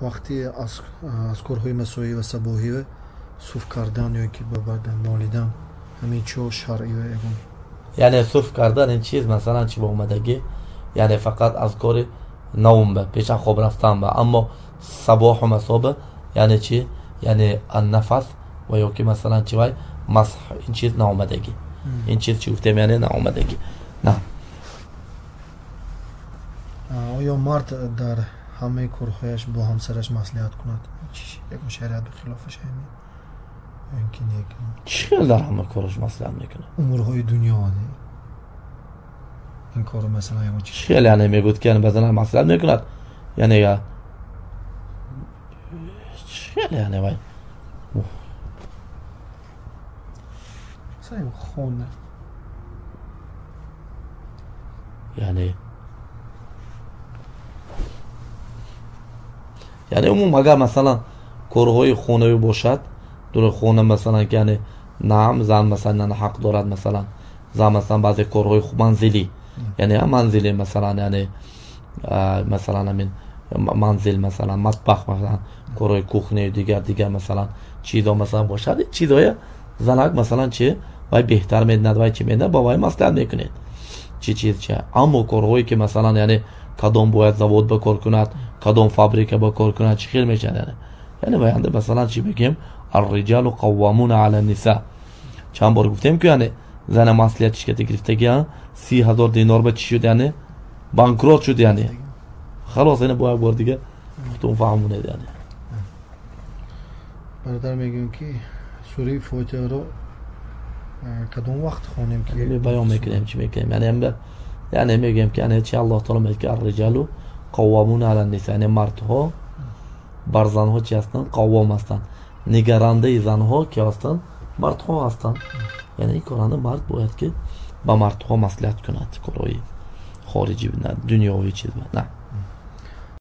Вақти аз корҳои масоӣ ва сабоҳӣ суф кардан ё ки ба бадан молидан ҳамин чо шаръӣ ва ягон, яъне суф кардан ин чиз масалан чӣ ба омадагӣ, яъне фақат аз кори навм ба пеш аз хоб рафтан ба, аммо сабоҳу масо ба яъне чӣ, яъне аннафас ва ё ки масалан чӣ вай масҳ, ин чиз наомадагӣ, ин чиз чӣ гуфтем, яъне наомадагӣ. На оё мард дар ҳамаи корҳояш бо ҳамсараш маслиҳат кунад? Ягон шариат ба хилофаш ҳамин ё ки не? Чӣ хел дар ҳама кораш маслиҳат мекунад? Умурҳои дунё ин корро масалан ягон чӣ хел, яъне мегӯяд ки ба зана маслиҳат мекунад, яъне чӣ хел, яъне вай масалан хона, яъне умум агар масалан корҳои хонавӣ бошад, дур хона масалан ки яъне наам зан масалан ҳақ дорад, масалан зан масалан баъзе корҳои манзилӣ, яъне манзилӣ масалан, яъне масалан ҳамин манзил масалан матбах масалан корҳои кухня дигар дигар масалан чизо масалан бошад, чизоя занак масалан чи вай беҳтар медонад, вай чи медонад, ба вай маслиҳат мекунед чи чиз чи. Аммо корҳое ки масалан яъне кадом бояд завод ба кор кунад, кадом фабрика ба кор кунад, чӣ хел мешавад, яъне ваянда масалан чӣ мегӯем, арриҷалу қаввамуна ала ниса. Чанд бор гуфтем ки яъне зана маслиҳатиш кати гирифтаги 30,000 динор ба чӣ шуд, яъне банкрот шуд, яъне халос, яъне бо як бор дига худтон фаҳмонед. Яъне бародар мегӯем ки сураи фотиҳаро кадом вақт хонем ки баён мекунем, чӣ мекунем, яъне мегӯем ки яъне чи Аллоҳ таоло мегӯяд ки арриҷалу қаввамуна ала ниса, яъне мардҳо бар занҳо чи ҳастанд? Қаввом ҳастанд. Нигарандаи занҳо ки ҳастанд? Мардҳо ҳастанд. Яъне ин коранда мард бояд ки ба мардҳо маслиҳат кунад, корҳои хориҷӣ, дунёвӣ чиз. На.